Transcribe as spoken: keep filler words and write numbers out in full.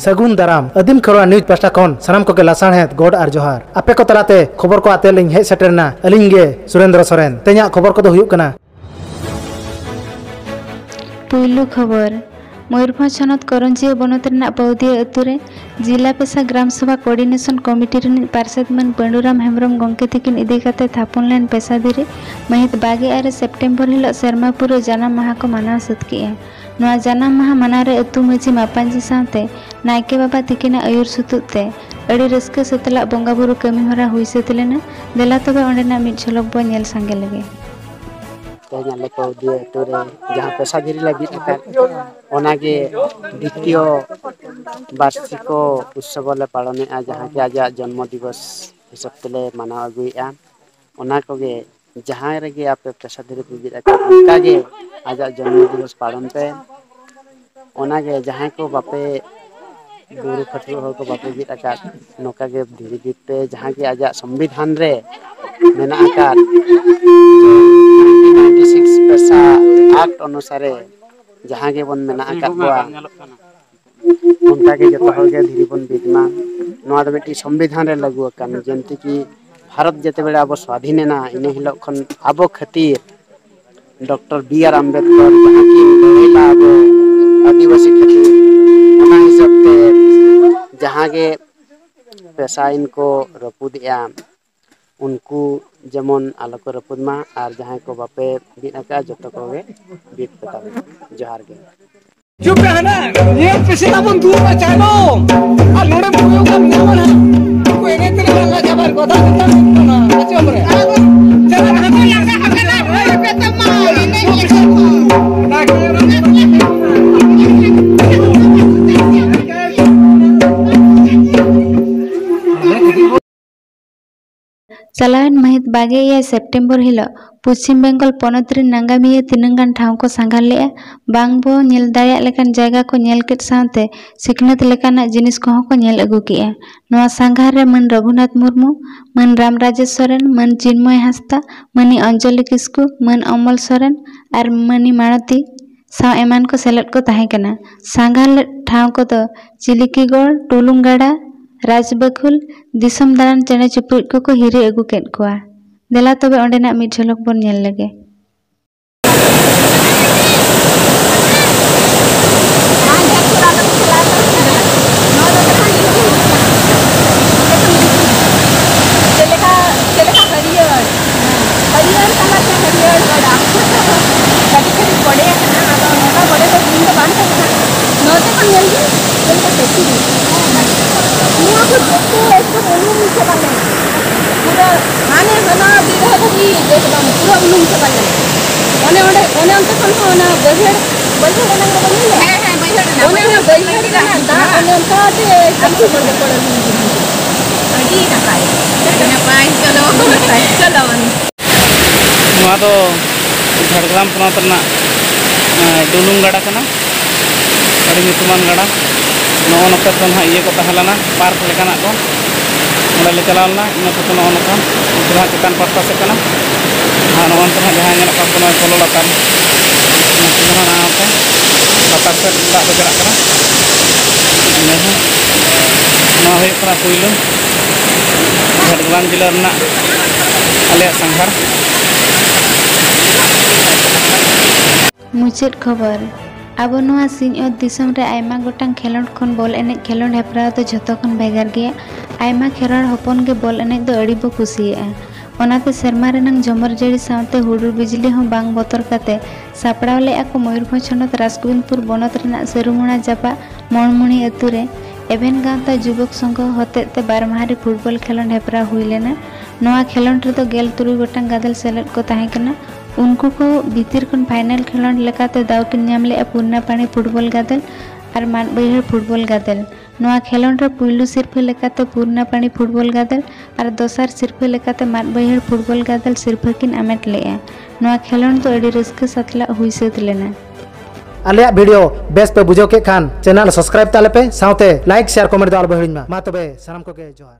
ᱥᱟᱹᱜᱩᱱ ᱫᱟᱨᱟᱢ᱾ ᱟᱹᱫᱤᱢ ᱠᱷᱮᱨᱣᱟᱲ ᱱᱤᱭᱩᱡᱽ ᱯᱟᱦᱴᱟ ᱠᱷᱚᱱ ᱥᱟᱱᱟᱢ ᱠᱚᱜᱮ ᱞᱟᱥᱟᱲᱦᱮᱫ ᱜᱚᱰ ᱟᱨ ᱡᱚᱦᱟᱨ᱾ ᱟᱯᱮ ᱠᱚ ᱛᱟᱞᱟᱛᱮ ᱠᱷᱚᱵᱚᱨ ᱠᱚ ᱟᱛᱮ ᱞᱤᱧ ᱦᱮᱡ ᱥᱮᱴᱮᱨ ᱮᱱᱟ ᱟᱹᱞᱤᱧ ᱜᱮ ᱥᱩᱨᱮᱱᱫᱨᱚ ᱥᱚᱨᱮᱱ᱾ ᱛᱮᱦᱮᱧᱟᱜ ᱠᱷᱚᱵᱚᱨ ᱠᱚᱫᱚ ᱦᱩᱭᱩᱜ ᱠᱟᱱᱟ᱾ ᱯᱩᱭᱞᱩ ᱠᱷᱚᱵᱚᱨ, ᱢᱚᱭᱩᱨᱵᱷᱚᱸᱡᱽ ᱦᱚᱱᱚᱛ ᱠᱚᱨᱚᱧᱡᱤᱭᱟᱹ ᱵᱚᱱᱚᱛ ᱨᱮᱱᱟᱜ ᱯᱟᱹᱣᱫᱤᱭᱟᱹ ᱟᱹᱛᱩ ᱨᱮ ᱡᱤᱞᱟ ᱯᱮᱥᱟ ᱜᱨᱟᱢ ᱥᱚᱵᱷᱟ ᱠᱳᱚᱨᱰᱤᱱᱮᱥᱚᱱ ᱠᱚᱢᱤᱴᱤ ᱨᱤᱱᱤᱡ ᱯᱟᱨᱥᱮᱛ ᱢᱟᱹᱱ ᱯᱟᱹᱰᱩᱨᱟᱢ ᱦᱮᱢᱵᱨᱚᱢ ᱜᱚᱢᱠᱮ ᱛᱤᱠᱤᱱ ᱤᱫᱤ ᱠᱟᱛᱮ ᱛᱷᱟᱯᱚᱱ ᱞᱮᱱ ᱯᱮᱥᱟ ᱫᱷᱤᱨᱤ ᱢᱟᱹᱦᱤᱛ ᱵᱟᱜᱮ ᱟᱨᱮ ᱥᱮᱯᱴᱮᱢᱵᱚᱨ ᱦᱤᱞᱚᱜ ᱥᱮᱨᱢᱟ ᱯᱩᱨᱟᱹᱣ ᱡᱟᱱᱟᱢ ᱢᱟᱦᱟ ᱠᱚ ᱢᱟᱱᱟᱣ ᱥᱟᱹᱛ ᱠᱮᱫᱼᱟ᱾ ᱱᱚᱣᱟ ᱡᱟᱱᱟᱢ ᱢᱟᱦᱟ ᱢᱟᱱᱟᱣ ᱨᱮ ᱟᱹᱛᱩ ᱢᱟᱹᱡᱷᱤ ᱢᱟᱯᱟᱧᱡᱤ ᱥᱟᱶᱛᱮ ᱱᱟᱭᱠᱮ ᱵᱟᱵᱟ ᱛᱤᱠᱤᱱᱟᱜ ᱟᱹᱭᱩᱨ ᱥᱩᱛᱩᱜ ᱛᱮ ᱟᱹᱰᱤ ᱨᱟᱹᱥᱠᱟᱹ ᱥᱟᱛᱞᱟᱜ ᱵᱚᱸᱜᱟ ᱵᱩᱨᱩ ᱠᱟᱹᱢᱤ ᱦᱚᱨᱟ ᱦᱩᱭ ᱥᱟᱹᱛ ᱞᱮᱱᱟ᱾ ᱫᱮᱞᱟ ᱛᱚᱵᱮ ᱚᱸᱰᱮᱱᱟᱜ ᱢᱤᱫ ᱡᱷᱚᱞᱚᱠ ᱵᱚ ᱧᱮᱞ ᱥᱟᱸᱜᱮ ᱞᱮᱜᱮ᱾ ᱛᱮᱦᱮᱧ ᱟᱞᱮ ᱠᱟᱹᱣᱫᱤᱭᱟᱹ ᱟᱹᱛᱩ ᱨᱮ ᱡᱟᱦᱟᱸ ᱯᱮᱥᱟ ᱫᱷᱤᱨᱤ ᱞᱮ ᱵᱤᱫ ᱟᱠᱟᱫ, ᱚᱱᱟᱜᱮ ᱫᱤᱛᱤᱭᱚ ᱵᱟᱨᱥᱤᱠᱚ ᱩᱛᱥᱚᱵᱚ ᱞᱮ ᱯᱟᱞᱚᱱᱮᱫᱼᱟ, ᱡᱟᱦᱟᱸ ᱜᱮ ᱟᱡᱟᱜ ᱡᱚᱱᱢᱚ ᱫᱤᱵᱚᱥ ᱦᱤᱥᱟᱹᱵ ᱛᱮᱞᱮ ᱢᱟᱱᱟᱣ ᱟᱹᱜᱩᱭᱮᱫᱼᱟ᱾ ᱚᱱᱟ ᱠᱚᱜᱮ ᱡᱟᱦᱟᱸᱭ ᱨᱮᱜᱮ ᱟᱯᱮ ᱯᱮᱥᱟ ᱫᱷᱤᱨᱤ ᱯᱮ ᱵᱤᱫ ᱟᱠᱟᱫ, ᱚᱱᱠᱟᱜᱮ ᱟᱡᱟᱜ ᱡᱚᱱᱢᱚ ᱫᱤᱵᱚᱥ ᱯᱟᱞᱚᱱ ᱯᱮ᱾ ᱚᱱᱟᱜᱮ ᱡᱟᱦᱟᱸᱭ ᱠᱚ ᱵᱟᱯᱮ ᱵᱩᱨᱩ ᱠᱷᱟᱹᱴᱩ ᱦᱚᱲ ᱠᱚ ᱵᱟᱯᱮ ᱵᱤᱫ ᱟᱠᱟᱫ, ᱱᱚᱝᱠᱟ ᱜᱮ ᱫᱷᱤᱨᱤ ᱵᱤᱫ ᱯᱮ, ᱡᱟᱦᱟᱸ ᱜᱮ ᱟᱡᱟᱜ ᱥᱚᱝᱵᱤᱫᱷᱟᱱ ᱨᱮ ᱢᱮᱱᱟᱜ ᱟᱠᱟᱫ ᱱᱟᱭᱤᱱᱴᱤᱱ ᱱᱟᱭᱤᱱᱴᱤ ᱥᱤᱠᱥ ᱯᱮᱥᱟ ᱟᱠᱴ ᱚᱱᱩᱥᱟᱨᱮ ᱡᱟᱦᱟᱸ ᱜᱮᱵᱚᱱ ᱢᱮᱱᱟᱜ ᱟᱠᱟᱫ ᱠᱚᱣᱟ, ᱚᱱᱠᱟ ᱜᱮ ᱡᱚᱛᱚ ᱦᱚᱲ ᱜᱮ ᱫᱷᱤᱨᱤ ᱵᱚᱱ ᱵᱤᱫ ᱢᱟ᱾ ᱱᱚᱣᱟ ᱫᱚ ᱢᱤᱫᱴᱤᱡ ᱥᱚᱝᱵᱤᱫᱷᱟᱱ ᱨᱮ ᱞᱟᱹᱜᱩ ᱟᱠᱟᱱ, ᱡᱮᱢᱛᱤ ᱠᱤ ᱵᱷᱟᱨᱚᱛ ᱡᱮᱛᱮ ᱵᱮᱲᱟ ᱟᱵᱚ ᱥᱣᱟᱫᱷᱤᱱ ᱮᱱᱟ, ᱤᱱᱟᱹ ᱦᱤᱞᱳᱜ ᱠᱷᱚᱱ ᱟᱵᱚ ᱠᱷᱟᱹᱛᱤᱨ ᱰᱚᱠᱴᱚᱨ ᱵᱤ ᱟᱨ ᱟᱢᱵᱮᱫᱠᱚᱨ ᱡᱟᱦᱟᱸ ᱠᱤᱱ ᱞᱟᱹᱲᱦᱟᱹᱭ ᱞᱮᱫᱟ ᱟᱵᱚ ᱟᱹᱫᱤᱵᱟᱹᱥᱤ ᱠᱷᱟᱹᱛᱤᱨ, ᱚᱱᱟ ᱦᱤᱥᱟᱹᱵ ᱛᱮ ᱡᱟᱦᱟᱸ ᱜᱮ ᱯᱮᱥᱟ ᱟᱹᱭᱤᱱ ᱠᱚ ᱨᱟᱹᱯᱩᱫᱮᱜᱼᱟ, ᱩᱱᱠᱩ ᱡᱮᱢᱚᱱ ᱟᱞᱚ ᱠᱚ ᱨᱟᱹᱯᱩᱫ ᱢᱟ, ᱟᱨ ᱡᱟᱦᱟᱸᱭ ᱠᱚ ᱵᱟᱯᱮ ᱵᱤᱫ ᱟᱠᱟᱫᱼᱟ, ᱡᱚᱛᱚ ᱠᱚᱜᱮ ᱵᱤᱫ ᱯᱮ ᱛᱟᱵᱚᱱ᱾ ᱡᱚᱦᱟᱨ ᱜᱮ᱾ ᱦᱤᱡᱩᱜ ᱯᱮ ᱦᱟᱱᱟ ᱧᱮᱞ ᱯᱮᱥᱮ ᱛᱟᱵᱚᱱ ᱫᱩᱣᱟᱹᱨ ᱨᱮ ᱪᱟᱭᱱᱚᱢ᱾ ᱟᱨ ᱱᱚᱰᱮ ᱵᱩᱡᱷᱟᱹᱣ ᱠᱟᱢ ᱧᱟᱢᱟ ᱱᱟᱦᱟᱜ᱾ ᱩᱱᱠᱩ ᱮᱱᱮᱡ ᱛᱮᱞᱮ ᱞᱟᱸᱜᱟ ᱪᱟᱵᱟᱭᱮᱫ ᱠᱚᱣᱟ᱾ ᱫᱟᱜ ᱫᱟᱜ ᱠᱟᱱᱟ᱾ ᱟᱸᱡᱚᱢ ᱨᱮ᱾ ᱪᱟᱞᱟᱜ ᱠᱟᱱᱟ᱾ ᱪᱟᱞᱟᱣᱮᱱ ᱢᱟᱹᱦᱤᱛ ᱵᱟᱜᱮ ᱮᱭᱟᱭ ᱥᱮᱯᱴᱮᱢᱵᱚᱨ ᱦᱤᱞᱚᱜ ᱯᱚᱪᱷᱤᱢ ᱵᱮᱝᱜᱚᱞ ᱯᱚᱱᱚᱛ ᱨᱤᱱ ᱱᱟᱜᱟᱢᱤᱭᱟᱹ ᱛᱤᱱᱟᱹᱝ ᱜᱟᱱ ᱴᱷᱟᱶ ᱠᱚ ᱥᱟᱸᱜᱷᱟᱨ ᱞᱮᱫᱼᱟ᱾ ᱵᱟᱝ ᱵᱚ ᱧᱮᱞ ᱫᱟᱲᱮᱭᱟᱜ ᱞᱮᱠᱟᱱ ᱡᱟᱭᱜᱟ ᱠᱚ ᱧᱮᱞ ᱠᱮᱫ ᱥᱟᱶᱛᱮ ᱥᱤᱠᱷᱱᱟᱹᱛ ᱞᱮᱠᱟᱱᱟᱜ ᱡᱤᱱᱤᱥ ᱠᱚᱦᱚᱸ ᱠᱚ ᱧᱮᱞ ᱟᱹᱜᱩ ᱠᱮᱫᱼᱟ᱾ ᱱᱚᱣᱟ ᱥᱟᱸᱜᱷᱟᱨ ᱨᱮ ᱢᱟᱹᱱ ᱨᱚᱜᱷᱩᱱᱟᱛᱷ ᱢᱩᱨᱢᱩ, ᱢᱟᱹᱱ ᱨᱟᱢ ᱨᱟᱡᱮᱥ ᱥᱚᱨᱮᱱ, ᱢᱟᱹᱱ ᱪᱤᱱᱢᱚᱭ ᱦᱟᱸᱥᱫᱟ, ᱢᱟᱹᱱᱤ ᱚᱧᱡᱚᱞᱤ ᱠᱤᱥᱠᱩ, ᱢᱟᱹᱱ ᱚᱢᱚᱞ ᱥᱚᱨᱮᱱ ᱟᱨ ᱢᱟᱹᱱᱤ ᱢᱟᱲᱚᱛᱤ ᱥᱟᱶ ᱮᱢᱟᱱ ᱠᱚ ᱥᱮᱞᱮᱫ ᱠᱚ ᱛᱟᱦᱮᱸ ᱠᱟᱱᱟ᱾ ᱥᱟᱸᱜᱷᱟᱨ ᱞᱮ-, ᱴᱷᱟᱶ ᱠᱚᱫᱚ ᱪᱤᱞᱤᱠᱤᱜᱚᱲ, ᱰᱩᱞᱩᱝ ᱜᱟᱰᱟ, ᱨᱟᱡᱽᱵᱟᱹᱠᱷᱩᱞ, ᱫᱤᱥᱚᱢ ᱫᱟᱬᱟᱱ ᱪᱮᱬᱮ ᱪᱤᱯᱨᱩᱡ ᱠᱚᱠᱚ ᱦᱤᱨᱤ ᱟᱹᱜᱩ ᱠᱮᱫ ᱠᱚᱣᱟ᱾ ᱫᱮᱞᱟ ᱛᱚᱵᱮ ᱚᱸᱰᱮᱱᱟᱜ ᱢᱤᱫ ᱡᱷᱚᱞᱚᱠ ᱵᱚᱱ ᱧᱮᱞ ᱞᱮᱜᱮ᱾ ᱪᱮᱫ ᱞᱮᱠᱟ, ᱪᱮᱫ ᱞᱮᱠᱟ ᱦᱟᱹᱨᱭᱟᱹᱲ, ᱦᱟᱹᱨᱭᱟᱹᱲ ᱠᱟᱱᱟ ᱥᱮ ᱦᱟᱹᱨᱭᱟᱹᱲ ᱜᱟᱰᱟ᱾ ᱠᱟᱹᱴᱤᱡ ᱠᱟᱹᱴᱤᱡ ᱵᱚᱰᱮ ᱟᱠᱟᱱᱟ, ᱟᱫᱚ ᱱᱚᱝᱠᱟ ᱵᱚᱰᱮ ᱫᱚ ᱫᱤᱱ ᱫᱚ ᱵᱟᱝ ᱛᱟᱦᱮᱸ ᱠᱟᱱᱟ᱾ ᱱᱚᱣᱟ ᱫᱚ ᱠᱷᱟᱱ ᱧᱮᱞ ᱵᱤᱱ, ᱪᱮᱫ ᱞᱮᱠᱟ ᱯᱮᱠᱤᱝ᱾ ᱱᱚᱣᱟ ᱠᱚ ᱡᱚᱛᱚ ᱮᱠᱫᱚᱢ ᱩᱱᱩᱢ ᱪᱟᱵᱟ ᱞᱮᱱᱟ᱾ ᱯᱩᱨᱟᱹ ᱦᱟᱱᱮ ᱦᱟᱱᱟ ᱵᱤᱨᱦᱟᱹ ᱫᱷᱟᱹᱵᱤᱡ ᱮᱠᱫᱚᱢ ᱯᱩᱨᱟᱹ ᱩᱱᱩᱢ ᱪᱟᱵᱟ ᱞᱮᱱᱟ᱾ ᱚᱱᱮ ᱚᱸᱰᱮ, ᱚᱱᱮ ᱚᱱᱛᱮ ᱠᱷᱚᱱ ᱦᱚᱸ ᱚᱱᱟ ᱵᱟᱹᱭᱦᱟᱹᱲ, ᱵᱟᱹᱭᱦᱟᱹᱲ ᱮᱱᱟᱝ ᱨᱮᱵᱚᱱ ᱧᱮᱞ ᱞᱮᱫ᱾ ᱦᱮᱸ, ᱦᱮᱸ, ᱵᱟᱹᱭᱦᱟᱹᱲ ᱮᱱᱟᱝ᱾ ᱚᱱᱮ ᱚᱱᱟ ᱵᱟᱹᱭᱦᱟᱹᱲ ᱨᱮᱱᱟᱜ ᱫᱟᱜ ᱚᱱᱮ ᱚᱱᱠᱟ ᱛᱮ ᱮᱠᱫᱚᱢ ᱥᱚᱢᱚᱭ ᱨᱮ ᱯᱚᱲᱚ ᱞᱮᱱᱟ᱾ ᱟᱹᱰᱤ ᱱᱟᱯᱟᱭ᱾ ᱟᱹᱰᱤ ᱱᱟᱯᱟᱭ, ᱪᱚᱞᱚ᱾ ᱪᱚᱞᱚ᱾ ᱱᱚᱣᱟ ᱫᱚ ᱡᱷᱟᱲᱜᱨᱟᱢ ᱯᱚᱱᱚᱛ ᱨᱮᱱᱟᱜ, ᱮᱸ, ᱰᱩᱞᱩᱝ ᱜᱟᱰᱟ ᱠᱟᱱᱟ᱾ ᱟᱹᱰᱤ ᱧᱩᱛᱩᱢᱟᱱ ᱜᱟᱰᱟ᱾ ᱱᱚᱜᱼᱚ ᱱᱚᱛᱮ ᱠᱷᱚᱱ ᱦᱟᱸᱜ ᱤᱭᱟᱹ ᱠᱚ ᱛᱟᱦᱮᱸ ᱞᱮᱱᱟ, ᱯᱟᱨᱠ ᱞᱮᱠᱟᱱᱟᱜ ᱠᱚ᱾ ᱚᱸᱰᱮ ᱞᱮ ᱪᱟᱞᱟᱣ ᱞᱮᱱᱟ, ᱤᱱᱟᱹ ᱯᱚᱨᱮ ᱱᱚᱜᱼᱚ ᱱᱚᱝᱠᱟ᱾ ᱱᱚᱛᱮ ᱫᱚ ᱦᱟᱸᱜ ᱪᱮᱛᱟᱱ ᱯᱟᱦᱴᱟ ᱥᱮᱫ ᱠᱟᱱᱟ᱾ ᱟᱨ ᱱᱚᱜᱼᱚ ᱱᱚᱛᱮ ᱦᱟᱸᱜ ᱡᱟᱦᱟᱸ ᱧᱮᱞᱚᱜ ᱠᱟᱱ ᱛᱟᱵᱚᱱᱟ ᱯᱚᱞᱚ ᱞᱟᱛᱟᱨ, ᱱᱚᱛᱮ ᱫᱚ ᱦᱟᱸᱜ ᱱᱚᱜᱼᱚ ᱱᱚᱝᱠᱟ ᱞᱟᱛᱟᱨ ᱥᱮᱫ ᱫᱟᱜ ᱫᱚ ᱪᱟᱞᱟᱜ ᱠᱟᱱᱟ᱾ ᱤᱱᱟᱹ ᱦᱚᱸ, ᱱᱚᱣᱟ ᱦᱩᱭᱩᱜ ᱠᱟᱱᱟ ᱯᱩᱭᱞᱩ ᱡᱷᱟᱲᱜᱨᱟᱢ ᱡᱮᱞᱟ ᱨᱮᱱᱟᱜ ᱟᱞᱮᱭᱟᱜ ᱥᱟᱸᱜᱷᱟᱨ᱾ ᱢᱩᱪᱟᱹᱫ ᱠᱷᱚᱵᱚᱨ᱾ ᱟᱵᱚ ᱱᱚᱣᱟ ᱥᱤᱧᱚᱛ ᱫᱤᱥᱚᱢ ᱨᱮ ᱟᱭᱢᱟ ᱜᱚᱴᱟᱝ ᱠᱷᱮᱞᱳᱸᱰ ᱠᱷᱚᱱ ᱵᱚᱞ ᱮᱱᱮᱡ ᱠᱷᱮᱞᱳᱸᱰ ᱦᱮᱯᱨᱟᱣ ᱫᱚ ᱡᱷᱚᱛᱚ ᱠᱷᱚᱱ ᱵᱷᱮᱜᱟᱨ ᱜᱮᱭᱟ᱾ ᱟᱭᱢᱟ ᱠᱷᱮᱨᱣᱟᱲ ᱦᱚᱯᱚᱱ ᱜᱮ ᱵᱚᱞ ᱮᱱᱮᱡ ᱫᱚ ᱟᱹᱰᱤ ᱵᱚ ᱠᱩᱥᱤᱭᱟᱜᱼᱟ᱾ ᱚᱱᱟᱛᱮ ᱥᱮᱨᱢᱟ ᱨᱮᱱᱟᱝ ᱡᱷᱚᱢᱚᱨ ᱡᱟᱹᱲᱤ ᱥᱟᱶᱛᱮ ᱦᱩᱰᱩᱨ ᱵᱤᱡᱽᱞᱤ ᱦᱚᱸ ᱵᱟᱝ ᱵᱚᱛᱚᱨ ᱠᱟᱛᱮ ᱥᱟᱯᱲᱟᱣ ᱞᱮᱫᱼᱟ ᱠᱚ ᱢᱚᱭᱩᱨᱵᱷᱚᱸᱡᱽ ᱦᱚᱱᱚᱛ ᱨᱟᱡᱽᱜᱳᱵᱤᱱᱫᱯᱩᱨ ᱵᱚᱱᱚᱛ ᱨᱮᱱᱟᱜ ᱥᱟᱹᱨᱩᱢᱩᱲᱟ ᱡᱟᱯᱟᱜ ᱢᱚᱬᱢᱩᱬᱤ ᱟᱹᱛᱩ ᱨᱮ ᱮᱵᱷᱮᱱ ᱜᱟᱶᱛᱟ ᱡᱩᱵᱚᱠ ᱥᱚᱝᱜᱷᱚ ᱦᱚᱛᱮᱡ ᱛᱮ ᱵᱟᱨ ᱢᱟᱦᱟ ᱨᱮ ᱯᱷᱩᱴᱵᱚᱞ ᱠᱷᱮᱞᱳᱸᱰ ᱦᱮᱯᱨᱟᱣ ᱦᱩᱭ ᱞᱮᱱᱟ᱾ ᱱᱚᱣᱟ ᱠᱷᱮᱞᱳᱸᱰ ᱨᱮᱫᱚ ᱜᱮᱞ ᱛᱩᱨᱩᱭ ᱜᱚᱴᱟᱝ ᱜᱟᱫᱮᱞ ᱥᱮᱞᱮᱫ ᱠᱚ ᱛᱟᱦᱮᱸ ᱠᱟᱱᱟ᱾ ᱩᱱᱠᱩ ᱠᱚ ᱵᱷᱤᱛᱤᱨ ᱠᱷᱚᱱ ᱯᱷᱟᱭᱱᱟᱞ ᱠᱷᱮᱞᱳᱸᱰ ᱞᱮᱠᱟᱛᱮ ᱫᱟᱣ ᱠᱤᱱ ᱧᱟᱢ ᱞᱮᱫᱼᱟ ᱯᱩᱨᱱᱟᱯᱟᱲᱤ ᱯᱷᱩᱴᱵᱚᱞ ᱜᱟᱫᱮᱞ ᱟᱨ ᱢᱟᱫ ᱵᱟᱹᱭᱦᱟᱹᱲ ᱯᱷᱩᱴᱵᱚᱞ ᱜᱟᱫᱮᱞ᱾ ᱱᱚᱣᱟ ᱠᱷᱮᱞᱳᱸᱰ ᱨᱮ ᱯᱩᱭᱞᱩ ᱥᱤᱨᱯᱷᱟᱹ ᱞᱮᱠᱟᱛᱮ ᱯᱩᱨᱱᱟᱯᱟᱲᱤ ᱯᱷᱩᱴᱵᱚᱞ ᱜᱟᱫᱮᱞ ᱟᱨ ᱫᱚᱥᱟᱨ ᱥᱤᱨᱯᱷᱟᱹ ᱞᱮᱠᱟᱛᱮ ᱢᱟᱫ ᱵᱟᱹᱭᱦᱟᱹᱲ ᱯᱷᱩᱴᱵᱚᱞ ᱜᱟᱫᱮᱞ ᱥᱤᱨᱯᱷᱟᱹ ᱠᱤᱱ ᱟᱢᱮᱴ ᱞᱮᱫᱼᱟ᱾ ᱱᱚᱣᱟ ᱠᱷᱮᱞᱳᱸᱰ ᱫᱚ ᱟᱹᱰᱤ ᱨᱟᱹᱥᱠᱟᱹ ᱥᱟᱛᱞᱟᱜ ᱦᱩᱭ ᱥᱟᱹᱛ ᱞᱮᱱᱟ᱾ ᱟᱞᱮᱭᱟᱜ ᱵᱷᱤᱰᱤᱭᱳ ᱵᱮᱥ ᱯᱮ ᱵᱩᱡᱷᱟᱹᱣ ᱠᱮᱫ ᱠᱷᱟᱱ, ᱪᱮᱱᱮᱞ ᱥᱟᱵᱥᱠᱨᱟᱭᱤᱵ ᱛᱟᱞᱮ ᱯᱮ, ᱥᱟᱶᱛᱮ ᱞᱟᱭᱤᱠ, ᱥᱮᱭᱟᱨ, ᱠᱚᱢᱮᱱᱴ ᱫᱚ ᱟᱞᱚ ᱯᱮ ᱦᱤᱲᱤᱧ ᱢᱟ᱾ ᱢᱟ ᱛᱚᱵᱮ, ᱥᱟᱱᱟᱢ ᱠᱚᱜᱮ ᱡᱚᱦᱟᱨ᱾